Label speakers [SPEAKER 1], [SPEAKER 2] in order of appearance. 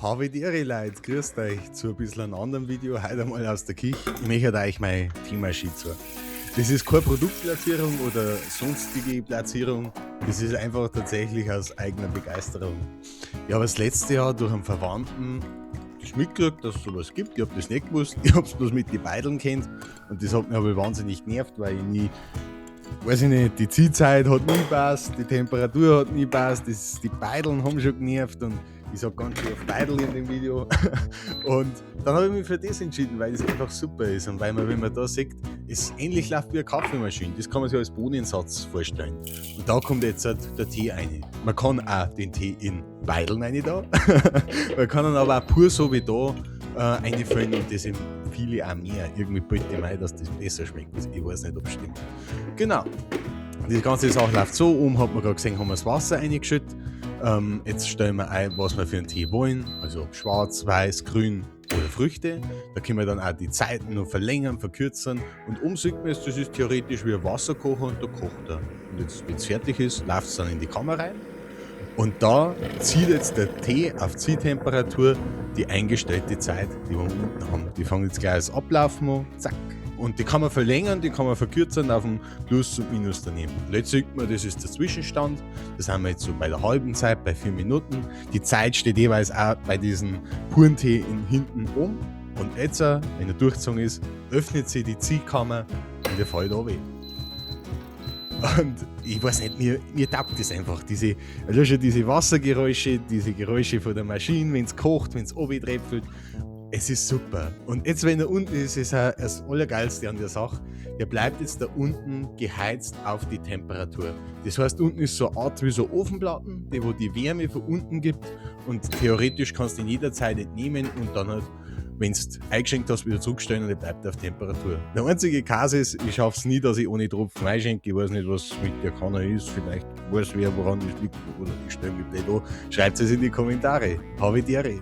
[SPEAKER 1] Habe die Ehre, Leute, grüßt euch zu ein bisschen einem anderen Video, heute einmal aus der Küche. Ich möchte euch meine Teemaschine zeigen. Das ist keine Produktplatzierung oder sonstige Platzierung, das ist einfach tatsächlich aus eigener Begeisterung. Ich habe das letzte Jahr durch einen Verwandten das mitgekriegt, dass es sowas gibt. Ich habe das nicht gewusst, ich habe es bloß mit den Beideln kennt und das hat mich aber wahnsinnig genervt, weil ich nie, weiß ich nicht, die Ziehzeit hat nie passt, die Temperatur hat nie passt, die Beideln haben schon genervt und ich sag ganz schön oft Beidel in dem Video. Und dann habe ich mich für das entschieden, weil das einfach super ist und weil man, wenn man da sieht, es ähnlich läuft wie eine Kaffeemaschine. Das kann man sich als Bohnensatz vorstellen. Und da kommt jetzt halt der Tee rein. Man kann auch den Tee in Beideln rein da. Man kann ihn aber auch pur so wie da reinfüllen und das empfehle ich auch mehr. Irgendwie bilde ich mir ein, dass das besser schmeckt. Ich weiß nicht, ob es stimmt. Genau. Die ganze Sache läuft so um, hat man gerade gesehen, haben wir das Wasser reingeschüttet. Jetzt stellen wir ein, was wir für einen Tee wollen, also ob schwarz, weiß, grün oder Früchte. Da können wir dann auch die Zeiten noch verlängern, verkürzen. Und oben sieht man es, das ist theoretisch wie ein Wasserkocher und da kocht er. Und jetzt, wenn es fertig ist, läuft es dann in die Kammer rein. Und da zieht jetzt der Tee auf Ziehtemperatur die eingestellte Zeit, die wir unten haben. Die fangen jetzt gleich als Ablaufen an, zack. Und die kann man verlängern, die kann man verkürzen auf dem Plus und Minus daneben. Und jetzt sieht man, das ist der Zwischenstand. Das haben wir jetzt so bei der halben Zeit, bei 4 Minuten. Die Zeit steht jeweils auch bei diesem puren Tee in hinten um. Und jetzt, wenn er durchgezogen ist, öffnet sich die Ziehkammer und er fällt runter. Und ich weiß nicht, mir taugt das einfach. Diese, also schon diese Wassergeräusche, diese Geräusche von der Maschine, wenn's kocht, wenn's runtertröpfelt. Es ist super. Und jetzt, wenn er unten ist, ist er das Allergeilste an der Sache. Der bleibt jetzt da unten geheizt auf die Temperatur. Das heißt, unten ist so eine Art wie so Ofenplatten, die wo die Wärme von unten gibt. Und theoretisch kannst du ihn jederzeit entnehmen und dann halt, wenn's eingeschenkt hast, wieder zurückstellen und er bleibt auf Temperatur. Der einzige Kass ist, ich schaff's nie, dass ich ohne Tropfen einschenke. Ich weiß nicht, was mit der Kanne ist. Vielleicht weiß wer, woran das liegt. Oder ich stelle mich blöd an. Schreibt es in die Kommentare. Habe die Ehre.